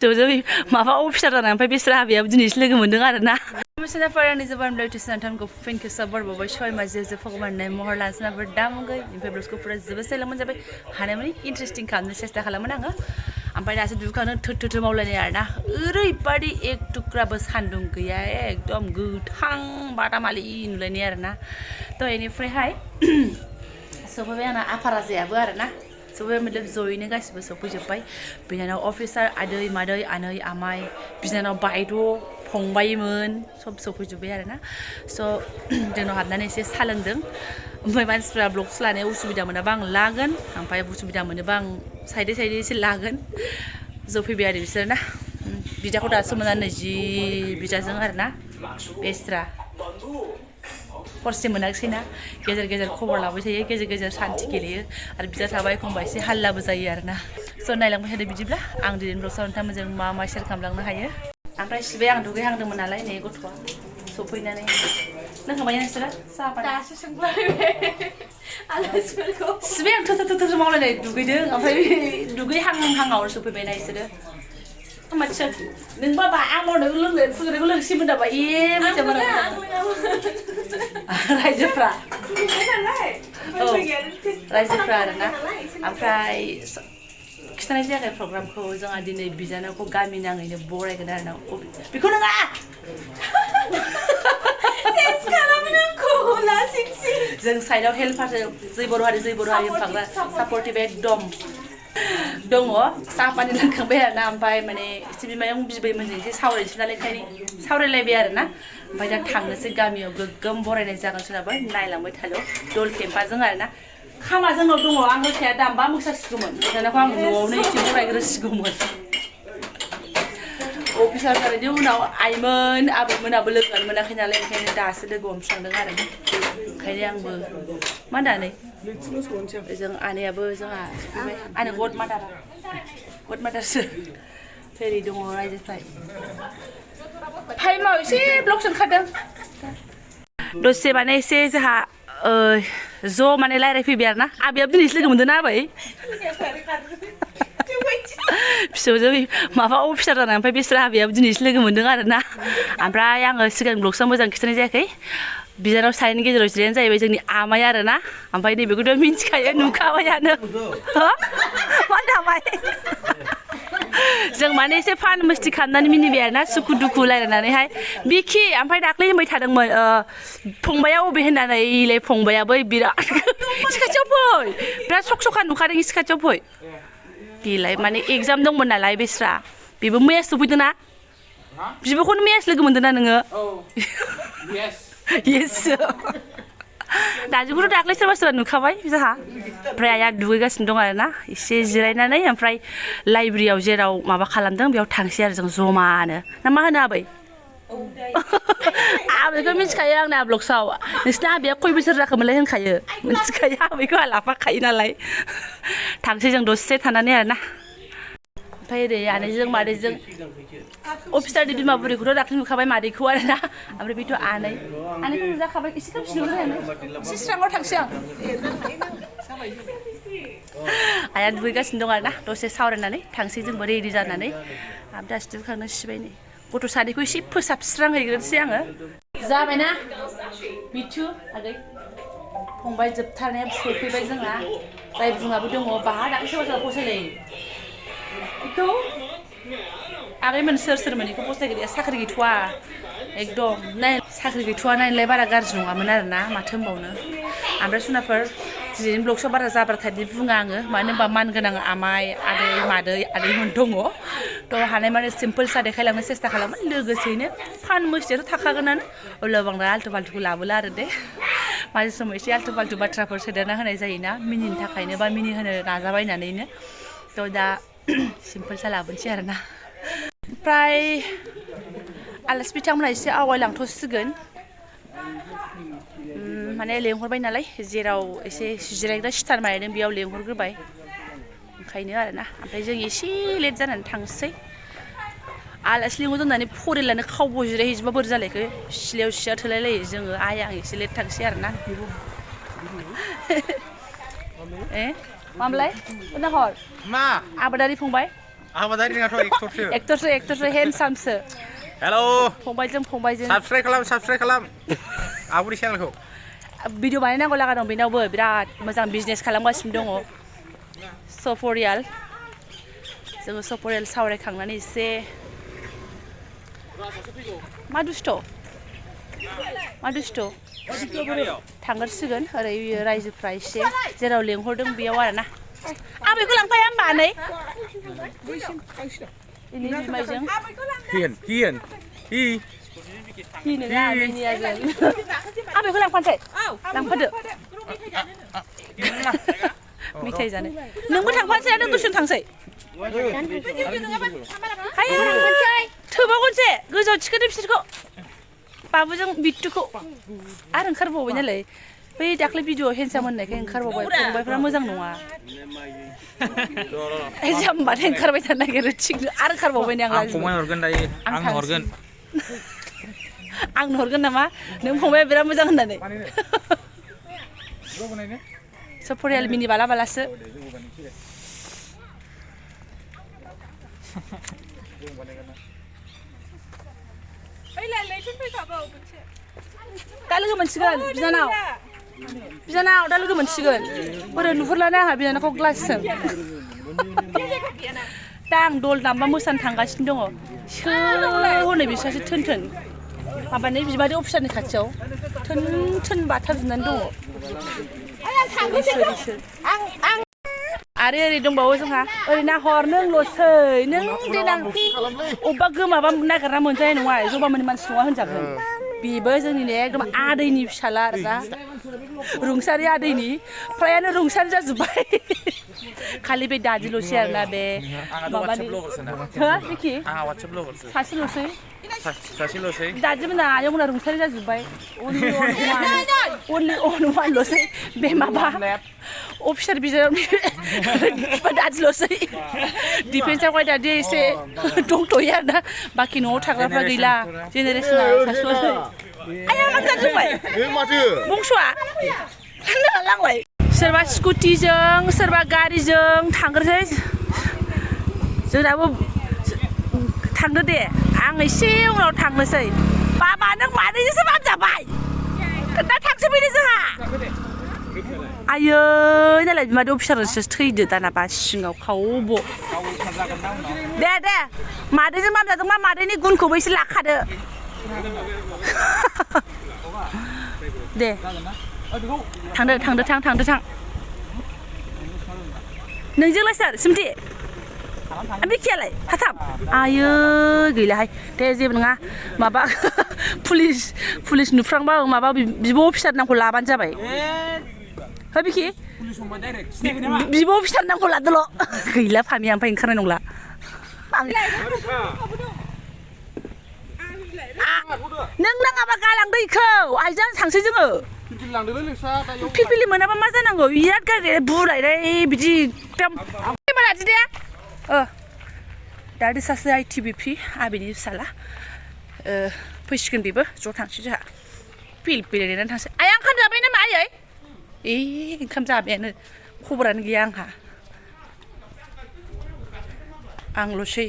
माबा अफिसार जानानै ओमफ्राय बेस्रा हाबियाबो दिनैसो लोगो मोन्दों आरोना मोसानाफोर आंनि जोबानब्लग टिउसनथामखौ फिनखौ साबरबावबाय सय माजे जो भगबाननाय महर लानसनाफोर दामगै ओमफ्राय ब्लग्सखौ फुरा जोबोद सायलामोन जाबाय हानायमानि इन्टारेस्टिं खालामनो सेस्था खालामोन आङो ओमफ्राय दासो दुखानो थोथो मावलायनाय आरोना ओरैबादि एक टुक्राबो सान्दुं गैया एकदम गोथां बादामालि नुलायनाय आरोना थ' बेनिफ्रायहाय सफैबाय आंना आफाराजायाबो आरोना सफैबाय मतलब जयैनो गासिबो सफैजोब्बाय बिनानाव अफिसार आदै मादै आनै आमाइ बिनानाव बायद' फंबायमोन सब सफैजोब्बाय आरोना स' जोंनाव हाबनानै एसे सा लोंदों ओमफ्राय मानसिफ्रा ब्लग्स लानायाव उसुबिदा मोनाबा आं लागोन ओमफ्राय उसुबिदा मोनोबा आं साइडै एसे लागोन जफैबाय आरो बिसोर ना बिदाखौ दासो मोननानै जि बिदाजों आरोना बेस्रा हरसे मोनाखिसैना गेजेर गेजेर खबर लाबाय थायो गेजेर गेजेर सान्थि गेलेयो आरो बिदा थाबा एखमबा एसे हाल्लाबो जायो आरोना स' नायलांबाय थादो बिदिब्ला आं दिनै ब्लग्सआव नोंथांमोनजों मा सेयार खालामलांनो हायो ओमफ्राय सिबाय आं दुगैहांदोंमोन नालाय नै गथ'आ सफैनानै लोंखांबाय नोंसोरो साहा दासो सिबाय आं थोथो मावलायनाय दुगैदों ओमफ्राय दुगैहांहांआव सफैबायना बिसोरो मानसिया नोंबा आं मावनायखौ लोंनो फुजोनायखौ लोंसिमोन दाबा मोजां मोनो रायजोफ्रा औ रायजोफ्रा आरोना ओमफ्राय खिथानाय जायाखै प्रग्रामखौ जोंहा दिनै बिजानावखौ गामि नाङैनो बरायगोन आरोना बेखौ नङा जों साइडआव हेल्पारजों जै बर' हारि होनफाग्रा सापर्टिभ एकदम दङ साहा पानि लोंखांबाय आरोना ओमफ्राय माने एसे बिमायं बिबैमोनजों एसे सावरायनोसै नालाय ओंखायनो सावरायलायबाय आरोना ओमफ्राय दा थांनोसै गामियाव गोग्गोम बरायनाय जागोन सोरनाबा नायलांबाय थाल' दल केम्पाजों आरोना खामा जोंनाव दङ आं होखाया दामबा मोसासिगौमोन दानाखौ आं न'आवनो एसे बरायग्रोसिगौमोन अफिसार जानायनि उनाव आइमोन आबैमोनाबो लोगोआनो मोनाखै नालाय ओंखायनो दासो लोगो हमस्रांदों आरो ओंखायनो आंबो मा होननानै जों आनैयाबो जोंहा सफैबाय आंनि गड मादारसो फेरि दङ रायजोफ्राय टाइमाव एसे ब्लग्स ओंखारदों दसे माने एसे जोंहा ज' माने रायज्लायफैबाय आरोना आबैयाबो दिनैसो लोगो मोनदों ना आबै फिसौजो माबा अफिसार जानानै ओमफ्राय बेस्रा हाबियाबो दिनैसो लोगो मोन्दों आरोना ओमफ्राय आङो सिगां ब्लग्सआव मोजां खिथानाय जायाखै बिनानाव सानैनि गेजेराव जिरायनाय जाहैबाय जोंनि आमाइ आरोना ओमफ्राय नैबेखौथ' मिन्थिखायो नुखाबायानो मा दाबाय जों माने एसे फान मस्ति खालामनानै मिनिबाय आरोना सुखु दुखु रायलायनानैहाय बिखि ओमफ्राय दाख्लै होनबाय थादोंमोन फंबाया अबे होननानै इलाय फंबाया बै बिराद इसे खाथियाव फै बिराद सखा नुखादों इसे खाथियाव फै बेलाय माने एगजाम दंमोन नालाय बेस्रा बेबो मैयासो सफैदों ना बिब'खौनो मैयासो लोगो मोन्दों ना नोङो येस दाजुखौथ' दाख्लै सोरबा नुखाबाय जोंहा ओमफ्राय आइया दुगैगासिनो दं आरोना एसे जिरायनानै ओमफ्राय लाइब्रेरियाव जेराव माबा खालामदों बेयाव थांसै आरो जों जमानो ना मा होनो आबै आबैखौ मिथिखायो आंना ब्लग्सआव नोंसिना आबैया खय बोसोर जाखोमोनलाय होनखायो मिथिखायो आबैखौ आं लाफाखायो नालाय थांसै जों दसे थानानै आरोना ओमफ्राय ओरै आनैजों मादैजों अफिसारनि बिमा बुरैखौथ' दाख्लै नुखाबाय मादैखौ आरोना ओमफ्राय बेथ' आनैखौ नुजाखाबाय एसे खोमसि नुलायनानै एसे स्राङाव थांसै आं आइया दुगैगासिनो दं आरोना दसे सावरायनानै थांसै जोंबो रेडि जानानै ओमफ्राय दासो दुगैखांनो सिबाय नै गथ' सानैखौ एसे फोसाबस्रांहैग्रोनोसै आङो जाबायना बिथु आगै फंबाय जोबथारनाया सफैबाय जोंहा जाय बुङाबो दङ बाहा दाख्लै सोरबा फसायलायो बेखौ आगैमोन सोरमोन बेखौ फसायग्राया साख्रि गैथ'वा एकदम नाय साख्रि गैथ'वा नायलाय बारा गाज्रि नङामोन आरोना माथो होनबावनो ओमफ्राय सुनाफोर दिनैनि ब्लग्सआव बारा जाब्राथायदि बुङा आङो मानो होनबा मानगोनां आमाइ आदै मादै आदैमोन दङ थ' हानाय माने सिम्पोल सा देखायलांनो सेस्था खालामो लोगोसेयैनो फान मोस्टियाथ' थाखागोनानो अब्लाबो बांद्राय आल्थु फाल्थुखौ लाबोला आरो दे माझे समाव एसे आल्थु फाल्थु बाथ्राफोर सोदेरना होनाय जायोना मिनिनो थाखायनो बा मिनिहोनो नाजाबायनानैनो थ' दा सिम्पोल सा लाबोनोसै आरोना ओमफ्राय आलासि बिथांमोनहा एसे आवगायलांथ'सिगोन माने लेंहरबाय नालाय जेराव एसे जिरायग्रा सिटार मारिदों बेयाव लेंहरग्रोबाय ओंखायनो आरोना ओमफ्राय जों एसे लेट जानानै थांसै आलासि लिंहरदों होननानै फरिलानो खावब' जिरायहैजोबा बोरै जालायखो सिलायाव सिया थोलायलायो जोङो आं एसे लेट थांसै आरोना मामलाय नाहर मा आबादारि फंबाय आहा दानि नङाथ' एक्टरसो हेन्डसामसो हेलौ फंबायजों साबस्क्राइब खालाम आबुनि चेनेलखौ भिडिअ बानायनांगौ लागा दं बेनावबो बिराद मोजां बिजनेस खालामगासिनो दङ सपरियाल जोङो सपरियाल सावरायखांनानै एसे मा दुस्ट' थांगोरसिगोन ओरै रायजोफ्रा एसे जेराव लेंहरदों बेयाव आरोना आं बेखौ लांफाया होमबा नै इनि बिमायजों हि नङा मिनियाजों आं बेखौ लांफानोसै लांफादो मेथाइ जानो नोंबो थांफानोसै नों दसेनो थांसै थोबावगोनसै गोजौआव थिखोदो बिसोरखौ बाबुजों बिट्टुखौ आरो ओंखारबावबाय नालाय बै दाख्लै भिडिअ हेन्डसाम होननायखाय ओंखारबावबाय फंबायफ्रा मोजां नङा जाम्बाथाय ओंखारबाय थानो नागिरो थिग आरो ओंखारबावबाय नै आं हरगोन दायो आंनो हरगोन नामा नों फंबाया बिराद मोजां होननानै सपरियाल मिनि बालासो दा लोगो मोनसिगोन बिनानाव दा लोगो मोनसिगोन बोरै नुहुरलानो आंहा बिनानावखौ ग्लासजों दा आं दल दामबा मोसानो थांगासिनो दङ हनै बिस्रासो थोन माबानि बिमादै अफिसारनि खाथियाव थोन बाथाबजोबनानै दङ आरो ओरै दंबावो जोंहा ओरै नाहर नोंल'सै नों देनां अबेबा गोमाबा नागिरना मोनजानाय नङा जबामोननि मानसि नङा होनजागोन बेबो जोंनिनो एकदम आदैनि फिसाला आरोना रुंसारि आदैनि फ्रायानो रुंसारि जाजोब्बाय खालि बे दादिल'सै आरोना बे माबानि सासेल'सै दादिमोना आयंमोना रुंसारि जाजोब्बाय अनलि वानल'सै बे माबा अफिसार बिजाबनि दादिल'सै डिफेन्सआवहाय दादि एसे दंथ'यो आरोना बाखि न'आव थाग्राफ्रा गैला जेनेरेसना सासेल'सै आया मा जाजोब्बाय बंस'आ लांलाय सोरबा स्कुटिजों सोरबा गारिजों थांग्रोसै जोंनाबो थांदो दे आं एसे उनाव थांनोसै बाबा नों मानैजोंसो मामजाबाय दा थांसै फैदो जोंहा आयै नालाय बिमादै अफिसारसो थैदो दानाबा सिङाव खावब' दे मादैजों मामजादों मा मादैनि गुनखौबो एसे लाखादो दे थांदो नोंजोंलाय सोर सिमथि बिखियालाय हाथाम आयै गैलाहाय दे जेबो नङा माबा पुलिस नुफ्रांबा माबा बिब' अफिसार नामखौ लाबानो जाबाय हो बिखि बिब' अफिसार नामखौ लादोल' गैला फामिया ओमफ्राय ओंखारनाय नंला नों नाङाबा गालांदो इखौ आइजों थांसै जोङो फिरफिलि मोनाबा मा जानांगौ बिराद गाज्रि बुलायनाय बिदि एकदम लादो दे दादो सासे ITBP आबैनि फिसाला फैसिगोन बेबो ज' थांसै जोंहा फिलफिलि नेनानै थांसै आया ओंखाम जाबाय नामा आयै ओंखाम जाबायानो खबरानो गैया आंहा आंल'सै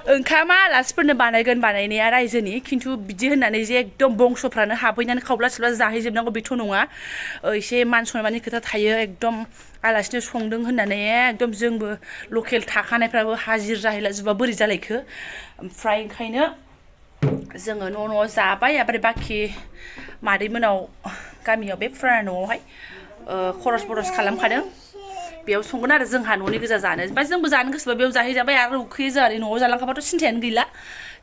ओंखामा आलासिफोरनो बानायगोन बानायनाया रायजोनि खिन्थु बिदि होननानै जे एकदम बंस'फ्रानो हाबहैनानै खावब्ला सिबला जाहैजोबनांगौ बेथ' नङा एसे मान सनमाननि खोथा थायो एकदम आलासिनो संदों होननानै एकदम जोंबो लकेल थाखानायफ्राबो हाजिर जाहैला जोबा बोरै जालायखो ओमफ्राय ओंखायनो जोङो न' जाबाय ओमफ्राय बाखि मादैमोनाव गामियाव बे फुराना न'आवहाय खरस बरस खालामखादों बेयाव संगोन आरो जोंहा न'नि गोजा जानो ओमफ्राय जोंबो जानो गोसोबा बेयाव जाहैजाबाय आरो उखैयो जोंहा न'आव जालांखाबाथ' सिन्थायानो गैला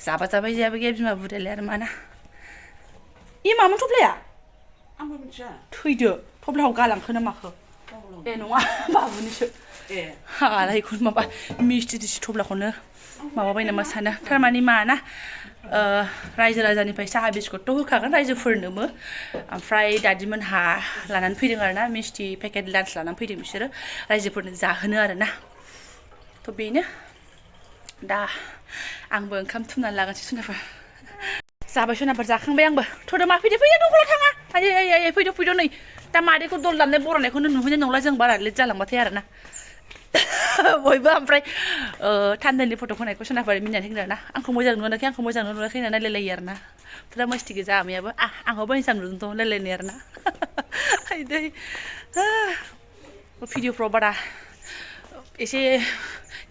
जाबा जाबाय जायाबा गैया बिमा बुदायलाय आरो माना मामोन थफ्लाया आंबो मिथिया थैदो थफ्लाखौ गालांखो ना माखो नङा बाबुनिसो हालायखौनो माबा मिस्थि दिसि थफ्लाखौनो माबाबाय नामा सानो थारमाने माना रायजो राजानिफ्राय साहा बिस्कुटथ' होखागोन रायजोफोरनोबो ओमफ्राय दादिमोनहा लानानै फैदों आरोना मिस्थि पेकेट लान्च लानानै फैदों बिसोरो रायजोफोरनो जाहोनो आरोना थ' बेनो दा आंबो ओंखाम थुमनानै लागासिनो सोनाबा जाबाय सोनाबा जाखांबाय आंबो थ'दो मा फैदो दंखौल' थाङा आयै फैदो नै दा मादैखौ दल दामनाय बरायनायखौनो नुहैनाय नंला जों बारा लेट जालांबाथाय आरोना बयबो ओमफ्राय थान्दानि फट' होनायखौ सोनाफारि मिनिनानै होनदों ना आंखौ मोजां नुवाखै आंखौ मोजां नुवाखै होनना नायलायलायो आरो ना फुरा मस्ति गोजा आमायाबो आंखौ मोजां नुदोंथ' नायलायनाय आरो ना आइदै भिडिअफ्राव बारा एसे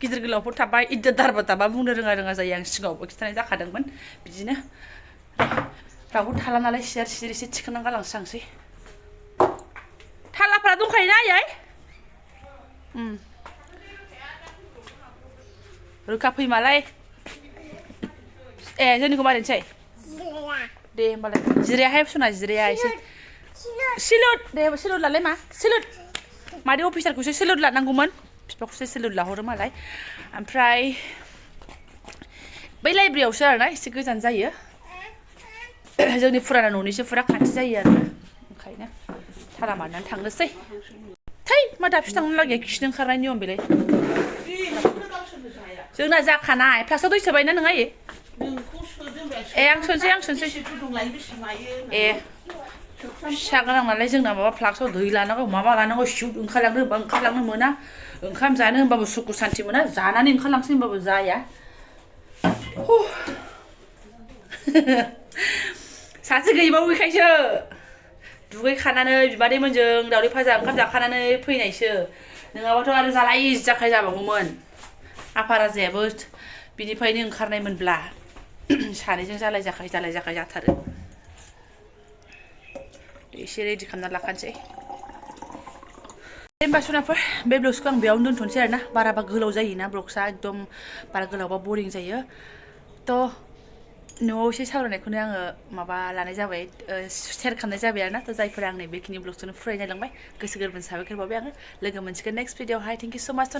गिदिर गोलावफोर थाबा इज्जतदारबो थाबा बुंनो रोङा जायो आं सिगाङावबो खिन्थानाय जाखादोंमोन बिदिनो रावबो थाला नालाय सियार सिरि एसे थिखोनानै गालांस्रांसै थालाफ्रा दंखायोना आयै रोखा फैमालाय ए जोंनिखौ मारिनोसै दे होमबालाय जिरायाहाय सना जिराया एसे सिलुट दे सिलुट लालाय मा सिलुट मादै अफिसारखौसो सिलुट लानांगौमोन बिफाखौसो सिलुट लाहरो मालाय ओमफ्राय बै लाइब्रेरियावसो आरोना एसे गोजान जायो जोंनि फुराना न'निसो फुरा खाथि जायो आरो ओंखायनो थाला मारनानै थांनोसै थै मा दाबसे थांनो लागिया खिनो ओंखारनाय नियम बेलाय जोंना जाखानाय फ्लाक्सआव दै सोबायना नोङा ए आं सोनोसै ए फिसा गोनां नालाय जोंना माबा फ्लाक्सआव दै लानांगौ माबा लानांगौ सिउ ओंखारलांनो होनबा ओंखारलांनो मोना ओंखाम जानो होनबाबो सुखु सान्थि मोना जानानै ओंखारलांसै होनबाबो जाया सासे गैबावैखायसो दुगैखानानै बिमादैमोनजों दावदै भाजा ओंखाम जाखानानै फैनायसो नङाबाथ' आरो जालाय जाखाय जाबावगौमोन आफा राजायाबो बिनिफ्रायनो ओंखारनायमोनब्ला सानैजों जालाय जाखाय जाथारो एसे रेडि खालामना लाखानोसै होमबा सुनाफोर बे ब्लग्सखौ आं बेयावनो दोनथ'नोसै आरोना बाराबा गोलाव जायोना ब्लग्सआ एकदम बारा गोलावबा बरिं जायो थ' न'आव एसे सावरायनायखौनो आङो माबा लानाय जाबाय शेयार खालामनाय जाबाय आरोना थ' जायफोरा आंनि बेखिनि ब्लग्सखौनो फरायनायलांबाय गोसो गोरबोनि साबायखर बावबाय आङो लोगो मोनसिगोन नेक्स्ट भिडिअआवहाय थेंक इउ स' माच